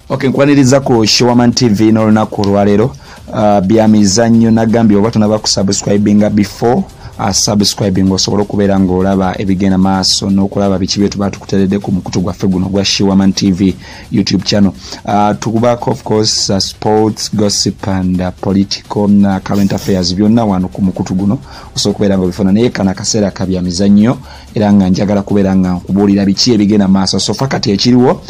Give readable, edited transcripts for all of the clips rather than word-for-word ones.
Okay, nkwaniriza ku Showaman TV n'olunaku olwaleero byamizannyo. Nagambye oba tonaba kusubscribinga, before subscribing osobola okubeera ng'olaba ebigenda maaso n'okulaba biki bye tuba tukuteredde ku mukutu gwaffe guno gwa Showaman TV YouTube channel. Tukubaako of course sports, gossip and political current affairs, byonna wano ku mukutu guno osobola okubeera nga obifuna. Naye kano akaseera ka byamizannyo, era nga njagala kubeera nga nkubuulira biki ebigenda maaso so far kati ekiriwo.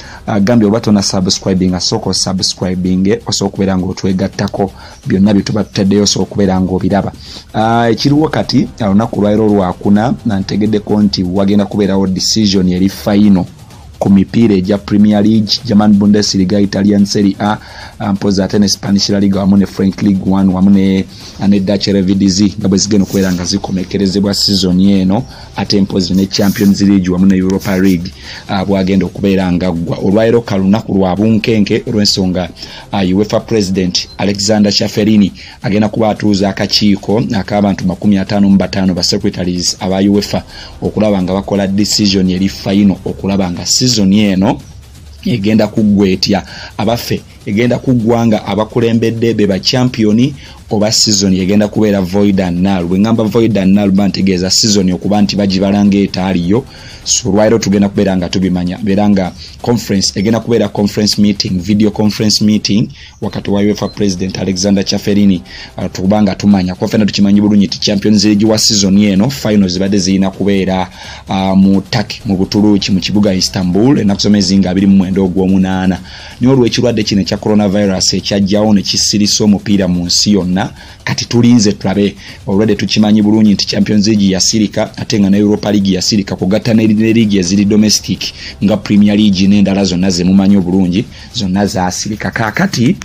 Gambye oba tona subscribing, asooka osubscribing osobola okubeera nga otwegattako, byonna bye tuba tutaddeyo osobola okubeera nga obiraba. Ekiriwo kati, olunaku lwaliro lwakuna, ntegeddeko nti wagenda kubeerawo decision eri final ku mipiira egya Premier League, German Bundesliga, Italian Serie A, mpozi ate ne Spanish La Liga wamu ne French League One wamu ne Dutch Eredivisie, nga bwe zigenda okubeera nga zikomekerezebwa season eno, ate mpozi ne Champions League wamu ne Europa League bwagenda okubeera nga ggwa. Olwaliro ka lunaku lwa bunkenke olw'ensonga UEFA President Alexander Ceferin agenda kuba atuuza akakiiko ak'abantu 55 ba secretaries aba UEFA okulaba nga bakola decision eri final, okulaba nga season eno egenda kuggwa etya. Abaffe, egenda kuggwa nga abakulembedde be ba champion, oba season egenda kubeera void and null? Bwe ngamba void and null, ba ntegeeza season okuba nti bagibala ng'etaaliyo. So olwaliro tugenda kubeera nga tubimanya, beera nga conference egenda kubeera conference meeting, video conference meeting wakati wa UEFA President Alexander Ceferin, tukuba nga tumanya, kuba ffenna tukimanyi bulungi nti Champions League wa season eno final zibadde zirina kubeera mu Turkey, mu Butuluki, mu kibuga Istanbul, ennaku z'omwezi nga 29 ogw'omunaana. Naye olw'ekirwadde kino ekya coronavirus ekyajjawo ne kisirisa omupiira mu nsi yonna, kati tulinze tulabe. Olwedde tukimanyi bulungi nti Champions League yasirika, ate nga ne Europa League yasirika, kugatta ne league eziri domestic nga Premier League n'endala zonna zemumanyi obulungi, zonna zasirika. Kaakati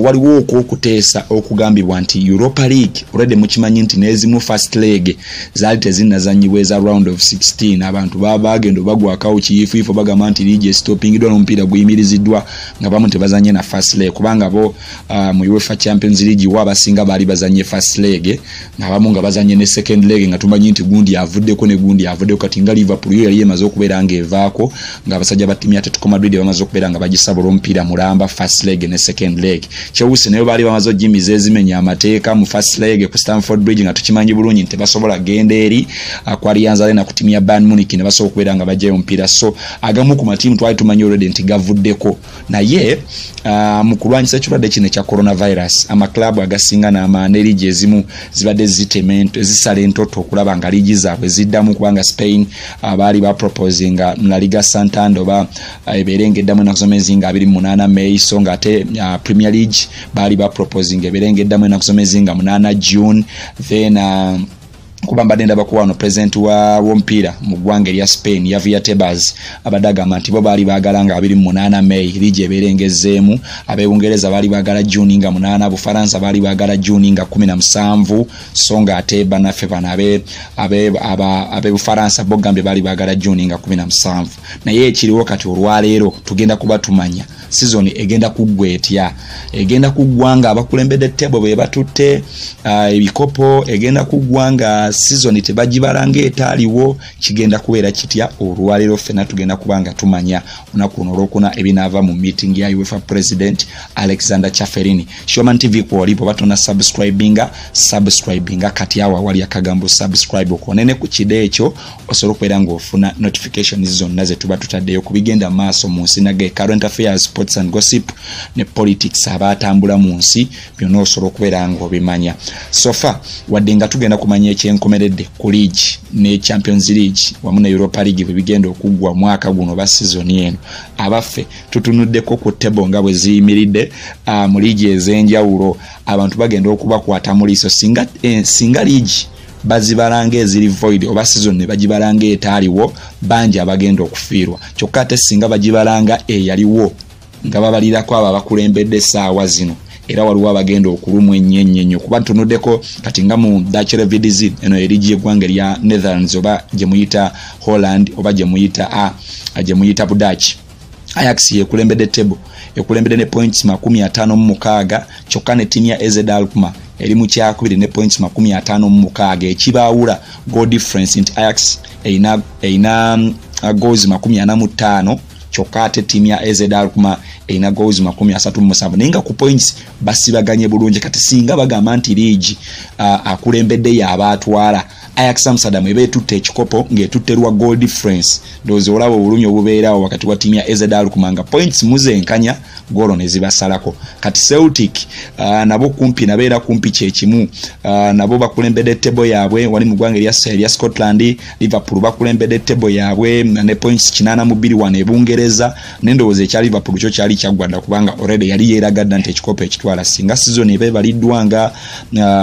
waliwo okwokuteesa okugambibwa nti Europa League, olwedde mukimanyi nti n'ezimu first leg zaali tezinnazanyibwa eza round of 16. Abantu bagenda bagwakawo kiyiifuyifu, bagamba nti liigi estopingiddwa n'omupiira guyimiriziddwa nga bamu tebazanye na first leg, kubanga bo mu UEFA Champions League wa abasinga baali bazanye first leg, nga bamu nga bazanye ne second leg, nga tumanyi nti gundi avuddeko ne gundi avuddeko. Kati nga Liverpool yo yali emaze okubeera ng'evaako, ng'abasajja ba ttiimu ya Atletico Madrid bamaze okubeera nga bagisabula omupiira mulamba, first leg ne second leg. Chelsea nayo baali bamaze ogimiza ezimenya amateeka mu first leg ku Stamford Bridge, nga tukimanyi bulungi nti tebasobola genda eri ku Allianz Arena ku ttiimu ya Bayern Munich ne basobola okubeera nga bajjayo omupiira. So agamu ku matiimu twali tumanyi already nti gavuddeko, naye mu kulwanyisa ekirwadde kino ekya coronavirus, amaklabu agasinga ne liigi ezimu zibadde zisala entoto okulaba nga liigi zaabwe ziddamu, kubanga Spain baali baproposinga La Liga Santander oba ebeere ng'eddamu ennaku z'omwezi nga 28 May, so nga ate Premier League baali baproposinga ebeere ng'eddamu ennaku z'omwezi nga 8 June. Then kuba mbadde ndaba wano president wa w'omupiira mu ggwanga erya Spain, Javier Tebas, abadde agamba nti bo baali baagala nga 28 May liigi ebeere ng'ezzeemu. Ab'e baali baagala Juni nga 8, Bufaransa baali baagala Juni nga 17, so nga ate bannaffe bano ab'e Bufaransa bo gambye baali baagala Juni nga 17. Naye ekiriwo kati olwaleero tugenda kuba tumanya season egenda kuggwa etya. Egenda kuggwa nga abakulembedde table be batutte ebikopo? Egenda kuggwa nga season tebagibala ng'etaaliwo? Kigenda kubeera kitya? Olwaleero ffenna tugenda kuba nga tumanya olunaku luno olwokuna ebinaava mu meeting ya UEFA President Alexander Ceferin. Shoman TV kwoli, bw'oba tona subscribinga, subscribinga kati awo awali akagambo "subscribe", okonene ku kide ekyo osobola okubeera ng'ofuna notifications zonna ze tuba tutaddeyo ku bigenda maaso mu nsi, nage current affairs, sports and gossip ne politics abatambula mu nsi, byonna osobola okubeera ng'obimanya. So far, wadde nga tugenda kumanya ekyenkomeredde ku league ne Champions League wamu ne Europa League bwe bigenda okuggwa mwaka guno oba season eno, abaffe tutunuddeko ku table nga bwe ziyimiridde mu liigi ez'enjawulo, abantu bagenda okubakwata mu liiso singa liigi bazibalanga eziri void oba season ne bagibala etaaliwo, bangi abagenda okufiirwa. Kyokka ate singa bagibalanga eyaliwo, nga babalirako abo abakulembedde essaawa zino, era waliwo abagenda okulumwa ennyo ennyo ennyo, kuba ntunuddeko kati nga mu Dutch Eredivisie, eno erigi yeggwanga erya Netherlands oba gye muyita Holland oba gye muyita Budutch, Ajax yekulembedde table, ekulembedde ne points 56, kyokka ne ttiimu ya AZ Alkmaar eri mu kyakubiri ne points 56. Ekibaawula goal difference, nti Ajax erina goals 45. Kyokka ate ttiimu ya AZ Alkmaar erina goals 37, naye nga ku points basibaganye bulungi. Kati singa bagamba nti liigi akulembedde y'aba atwala, Ajax Amsterdam eba etutte ekikopo ng'etutte lwa goal difference. Ndowooza olaba obulumi obubeerawo wakati wa ttiimu ya AZ Alkmaar nga points muzenkanya, goolo ne zibasalako. Kati Celtic nabo kumpi nabeera kumpi kyekimu, nabo bakulembedde table yaabwe wali mu ggwanga erya Scotland. Liverpool bakulembedde table yaabwe ne points 82 wano e Bungereza, nendowooza ekya Liverpool kyo kyali kyaggwa dda, kubanga already yali yeeragadda nti ekikopo ekitwala. Singa season eba ebaliddwa nga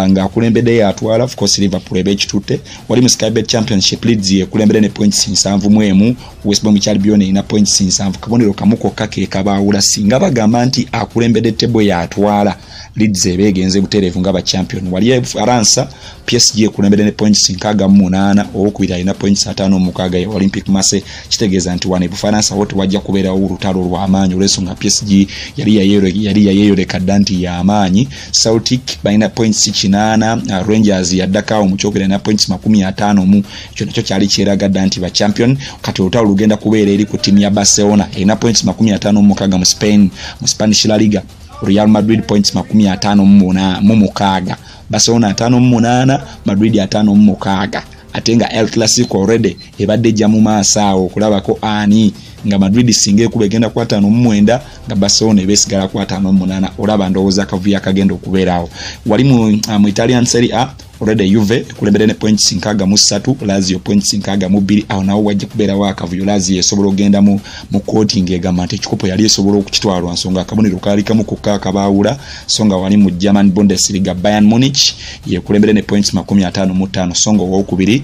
ng'akulembedde yatwala, of course Liverpool eba ekitutte. Wali mu Sky Bet Championship, Leeds ekulembedde ne points 71, West Bromwich Albion erina points 70, kabonero kamu kokka ke kabaawula. Singa bagamba nti akulembedde table yatwala, Leeds eba egenze butereevu nga ba champion. Wali Faransa, PSG ekulembedde ne points 68, owokubiri alina points 56 ye Olympic Marseille. Kitegeeza nti wano e Bufaransa wo tewajja kubeerawo olutalo lw'amaanyi, olw'ensonga PSG yali yayeeyoleka dda nti y'amaanyi. Celtic balina points 80, Rangers yaddako awo mu kyokubiri alina points 50 mu, ekyo nakyo kyali kyeraga dda nti ba champion. Kati olutalo lugenda kubeera eri ku ttiimu ya Barcelona erina points 56 mu Spain, mu Spanish La Liga. Real Madrid points 56, Barcelona 58, Madrid 56, ate nga El Clasico already ebadde ejja mu maaso awo okulabako ani nga Madrid singa ekuba egenda ku 59, nga Barcelona eba esigala ku 58. Olaba ndowooza akavuyo akagenda okubeerawo wali mu Italian Serie A. Already Juve ekulembedde ne points 63, Lazio points 62. Awo nawo wajja kubeerawo akavuyo. Lazio esobola okugenda mu kooti ng'egamba nti ekikopo yali esobola okukitwala lwa nsonga akabonero kaali kamu kokka akabaawula. So nga wali mu German Bundesliga, Bayern Munich yekulembedde ne points 55, so nga owokubiri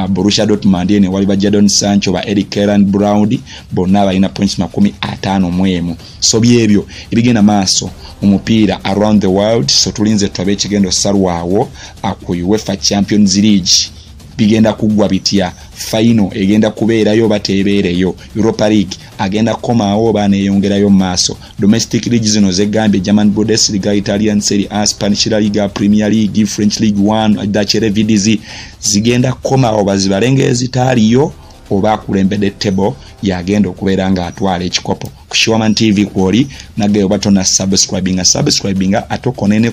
Borussia Dortmund ene wali ba Jadon Sancho, ba Erling Haaland Braut, bonna balina points 51. So byebyo ebigenda maaso mu mupiira around the world. So tulinze tulabe ekigenda osalwawo ku UEFA Champions League, bigenda kuggwa bitya, final egenda kubeerayo oba tebeereyo, Europa League agenda kukomaawo oba neeyongerayo mu maaso, domestic league zino zegambye, German Bundesliga, Italian Serie A, Spanish La Liga, Premier League, French League 1, Dutch Eredivisie, zigenda kukomaawo bazibale ng'ezitaaliyo oba akulembedde table yagenda okubeera ng'atwala ekikopo. Ku Shiwaman TV kwoli nagge, oba tona subscribinga, subscribinga, ate okone ne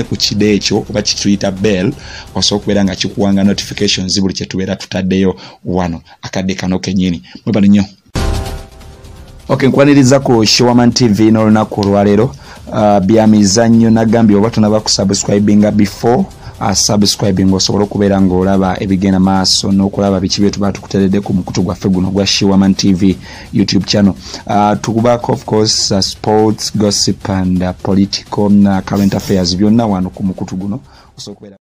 ku kide ekyo oba kituyita bell, osobola okubeera nga kikuwanga notifications buli kyetubeera tutaddeyo wano akadde kano kennyini. Mwebale nnyo. Ok, nkwaniriza ku Shiwaman TV n'olunaku olwaleero byamizannyo. Nagambye oba tonaba kusubscribinga, before subscribing osobole okubeera ng'olaba ebigenda maaso n'okulaba biki bye tuba tukuteredde ku mukutu gwaffe guno gwa Shiwaman TV YouTube channel. Tukubaako of course sports, gossip and political current affairs, byonna wano ku mukutu guno osobola okubeera.